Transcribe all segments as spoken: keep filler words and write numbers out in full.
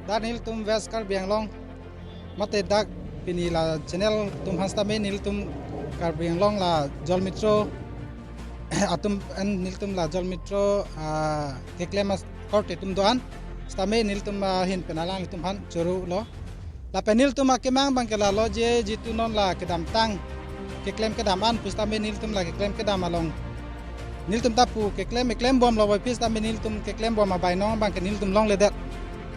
Dak nelitum West Karbi Anglong mate dak pini la channel atum aphan sitame nelitum Karbi Anglong la Jol Metro atum an nelitum la Jol Metro, ah, keklem akorte atum do-an sitame nelitum, ah, ahin pen alanglitum aphan choro lo. Lapen nelitum akemang abangke lalo je jitu non la kedamtang keklem kedam an pusitame nelitum la keklem kedam along nelitum ta pu keklem keklem bomlo, puvoiphit sitame nelitum keklem bom abainong abangke nelitum longledet.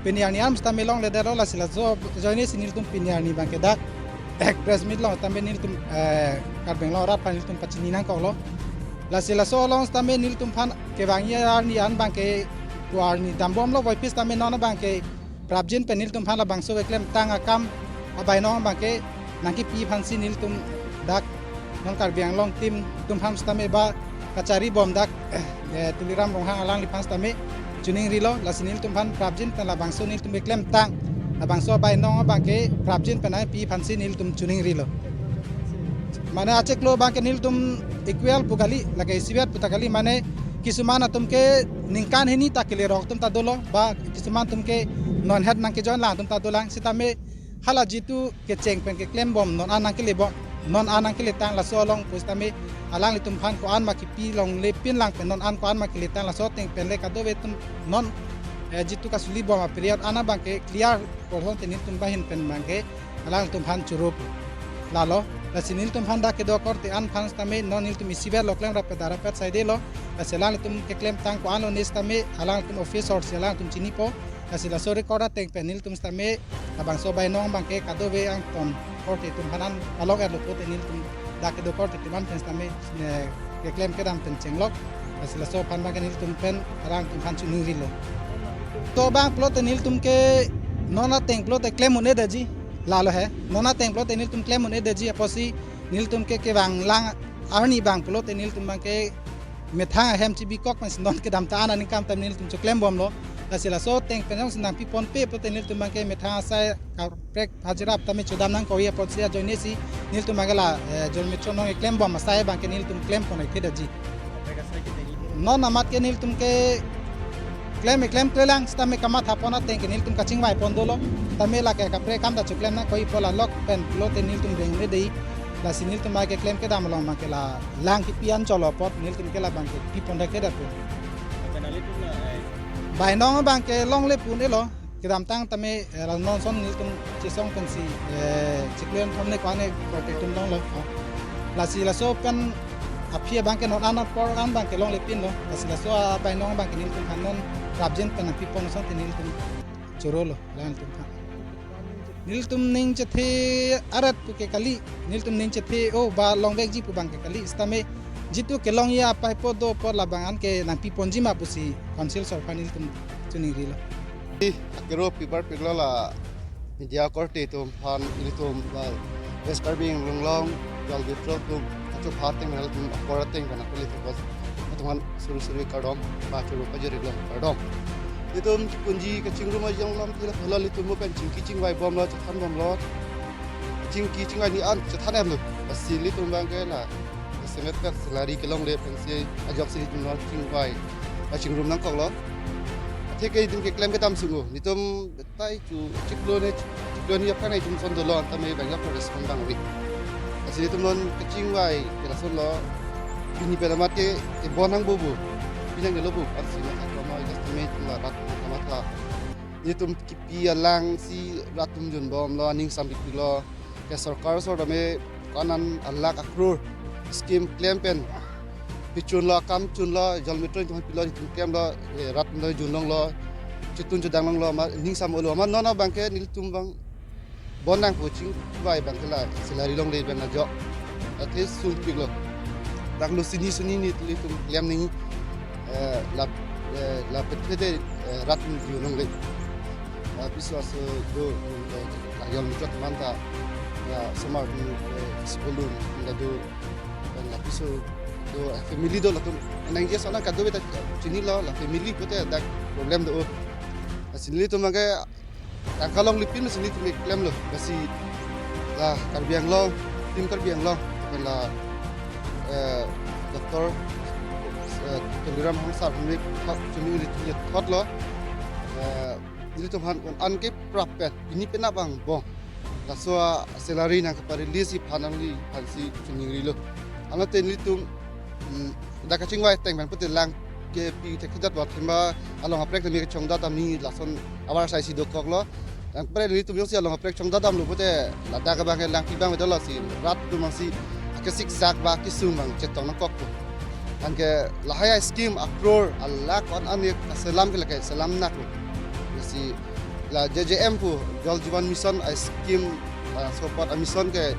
Pini arni an sitame longledetlo, lasi laso ajoinesi nelitum pini arni abangke dak ek press meet along sitame nelitum, eh, Karbi Anglong arat aphan nelitum pachini nangkoklo. Lasi laso along sitame nelitum aphan kevangji arni an abangke pu arni dambomlo, puvoiphit sitame non abangke prapjin pen nelitum aphan labangso keklemtang akam abainong abangke nangkepi aphansi nelitum dak non Karbi Anglong team atum aphan sitame ba kachari bom dak, eh, Tuliram Ronghang alangliphan sitame choningrilo, lasi nelitum aphan prapjin pen labangso nelitum keklemtang labangso abainong abangke prapjin pen nangkepi aphansi nelitum choningrilo. Mane achiklo abangke nelitum equal pu kali, lake isivet pu ta kali, mane kisuman atum ke ningkan hini ta kelerok atum ta dolo, ba kisuman atum ke non het nangkejoin lang atum ta dolang, sitame hala jitu kecheng pen keklem bom non an nangkele bom, non an nangkeletang laso along pusitame alanglitum aphan ko-an ma kepi longlepin lang pen non an ko-an ma keletang laso ateng pen le kadokave atum non, eh, jitu kasuli bom aperiod an abangke clear korhon te nelitum ahin pen abangke alanglitum aphan choro lalo. Lasi nelitum aphan dak kedo akorte an aphan sitame non nelitum isivet lo, klemrap dak rapet saidelo. Lasi alanglitum keklemtang ko-an lone sitame alanglitum office or si alanglitum chinipo. Lasi laso record ateng pen nelitum sitame labangso abainong abangke kadokave angton korte atum aphan an along erlo pulote nelitum dak kedo akorte atum an pen sitame, eh, keklem kedam pen chenglok. Lasi laso aphan abangke nelitum pen alanglitum aphan choningrilo. To abang pulote nelitum ke non ateng pulote klem un-edetji. Lalo he. Non ateng pulote nelitum klem un-edetji apotsi nelitum ke kevang lang arni abang pulote nelitum abangke methang ahem chibikok pensi non kedamtang an aningkan tame nelitum choklem bomlo. Lasi laso ateng pen jongsi nangpiponpe pulote nelitum abangke methang asai kaprek hajira tame chodam nangkokji apotsi ajoinesi nelitum abangke la, eh, Jol Metro non keklem bom asai abangke nelitum klem pon-ik thedetji. Non amat ke nelitum ke klem keklem klelang sitame kamathapon ateng ke nelitum kachingvai pon dolo. Tame lake kaprek kam ta choklem nangkokji pu la lok pen pulote nelitum beng un-edetji. Lasi nelitum abangke klem kedam along abangke la lang kepi an cholo apot nelitum ke labangke pipon dak kedat pu. Aben alitum la, eh, bainong abangke longle pu un-elo. Kedamtang tame, eh, la non ason nelitum chesong pensi, eh, chiklo thom ne ko-an ne korte atum longlo. Oh. Lasi laso pen aphi abangke non an apor an abangke longlepinlo. Lasi laso abainong abangke nelitum aphan non prapjin pen nangpipon asonte nelitum chorolo, alanglitum aphan. Nelitum ning chethe arat pu ke kali, nelitum ning chethe o ba longvekji pu abangke kali, sitame jitu kelongji apaipo do apot labang an ke nangpiponji ma pusi Council sorkar nelitum choningrilo. Akero pibar piglo la media korte atum aphan ilitum ba West Karbi Anglong Jol Metro atum kachopha ateng nelitum akor ateng kana kuli atum bos atum aphan suri suri kardom, ba choro pajirlo kardom. Itum punji kachingrum ajong lam thila phola ilitum mo pen chingki chingvai bomlo, chethan bomlo. Chingki chingvai ni an chethan emlo. Lasi ilitum abangke la semet pen salary kelongle pensi ajoksi ilitum non chingvai kachingrum nangkoklo. Athe ke itum keklem kedam sungo. Nelitum tai chu chiklo ne chiklo ni aphan itum son dolo tame bang la respond bang ri. Lasi itum non kachingvai ke lasonlo. Pini pen amat ke e bon nang bubu. Pinang nelo bu. Lasi matha kama just me itum la rat matha. Itum kipi alang si rat atum jun bomlo, aning sam pipilo. Ke sorkar sor tame ko-an an alakh akror scheme klem pen pichunlo, akam chunlo, Jol Metro itum pilo, itum klemlo, eh, rat atum junlonglo, chitun chudang longlo, ma ning sam olo, ma non abangke nelitum abang bon nangpo chingvai abangke la salary longle pen ajok. Athe sungpiklo. Dak lo sini sini nelitum klem nangji, eh, la, eh, la pethe de, eh, rat atum junlongle. Ah, piso aso do, eh, la Jol Metro atum anta, ya, osomar atum, eh, school atum, la do, eh, la piso do, eh, family do latum. Nangji ason kadokave ta chinilo, la family pulote dak problem do. Lasi nelitum abangke tangka longlepin lasi nelitum klemlo. Lasi la Karbi Anglong, team Karbi Anglong, lapen la, eh, Doctor, eh, Tuliram Ronghang sir, kami thot, chuningri thotlo. Eh, Nelitum aphan ko-an ke prap pen, pini penap angbong laso a-salary nangkepa-release-ji aphan nangliphansi chiningrilo. Anlote nelitum, mm, dak kachingvai ateng pen pute lang kepi thekthedetlo, thima along aprek tame kechongdam damji lason avar saisi dokoklo. Anpre nelitum jongsi along aprek chongdam damlo pute ladak abang ke langpi abang dolo, si rat atum abangsi kesiksak ba kesung abang chetong nangkokpo. Anke lahai a-scheme a-crore alakh ko-an ani selam ke lake selam naklo. Lasi la J J M pu Jal Jeevan Mission a-scheme, ah, support a-mission ke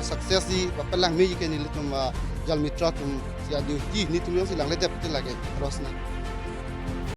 success-ji, papalang meji ke nelitum, ah, Jal Mitra atum si a-duty nelitum jongsi langledetlo pute lake rosna.